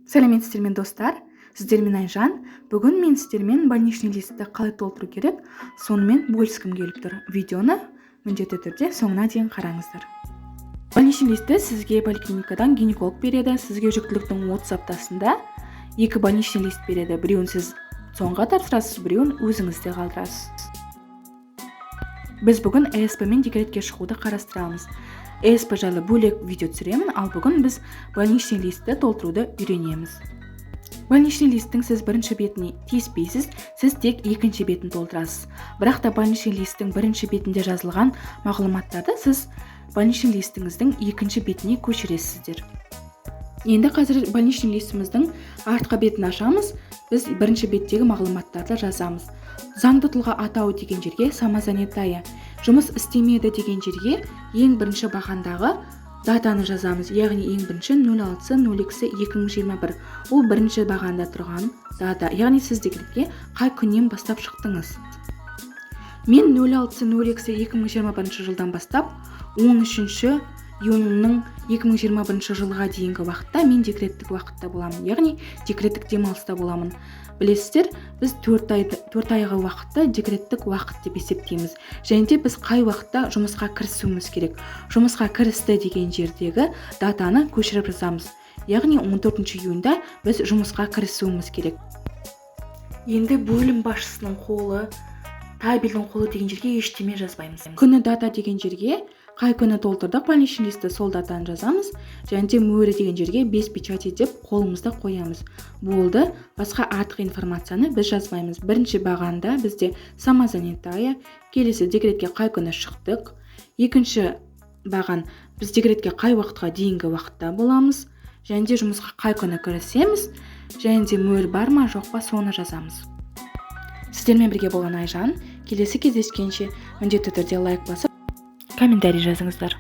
Сәлеметсіздер ме, достар! Сіздермен Айжан. Бүгін мен сіздермен больничный листті қалай толтыру керек, сонымен бөліскім келіп тұр. Видеоны міндетті түрде соңына дейін қараңыздар. Больничный листті сізге поликлиникадан гинеколог береді. Сізге жүктіліктің 30 аптасында екі больничный лист береді: біреуін сіз ЦОНға тапсырасыз, біреуін өзіңізде қалдырасыз. Біз бүгін ЭСП мен декретке шығуды қарастырамыз. ЭСП жайлы бөлек видео түсіремін, ал бүгін біз больничный листті толтыруды үйренеміз. Больничный листтің сіз бірінші бетіне тиіспейсіз, сіз тек екінші бетін толтырасыз. Бірақ та больничный листтің бірінші бетінде жазылған мағлұматтарды сіз больничный листіңіздің екінші бетіне көшіресіздер. Енді қазір больничный листіміздің артқы бетін ашамыз. Біз бірінші беттегі мағлұматтарды жазамыз. Заңды тұлға атауы деген жерге самозанятая, жұмыс істемеді деген жерге ең бірінші бағандағы датаны жазамыз, яғни ең бірінші 06.02.2021. Ол бірінші бағанда тұрған дата, яғни сіз декретке қай күннен бастап шықтыңыз. Мен 06.02.2021 жылдан бастап 13 июньнің 2021 жылға дейінгі уақытта мен декреттік уақытта боламын, яғни декреттік демалыста боламын. Білесіздер, біз 4 ай, 4 айға уақытты декреттік уақыт деп есептейміз. Және де біз қай уақытта жұмысқа кірісуіміз керек? Жұмысқа кірісті деген жердегі датаны көшіріп жазамыз, яғни 14 июньда біз жұмысқа кірісуіміз керек. Енді бөлім басшысының қолы, табельдің қолы деген жерге ештеме жазбаймыз. Күні, дата деген жерге қай күні толтырдық больничный листті, сол датаны жазамыз. Және де мөрі деген жерге без печати деп қолымызды қоямыз, болды. Басқа артық информацияны біз жазбаймыз. Бірінші бағанда бізде самозанятая, келесі декретке қай күні шықтық, екінші баған біз декретке қай уақытқа дейінгі уақытта боламыз және де жұмысқа қай күні кірісеміз, және де мөр бар ма, жоқ па, соны жазамыз. Сіздермен бірге болған Айжан. Келесі кездескенше! Міндетті түрде лайк басып, комментарий жазыңыздар.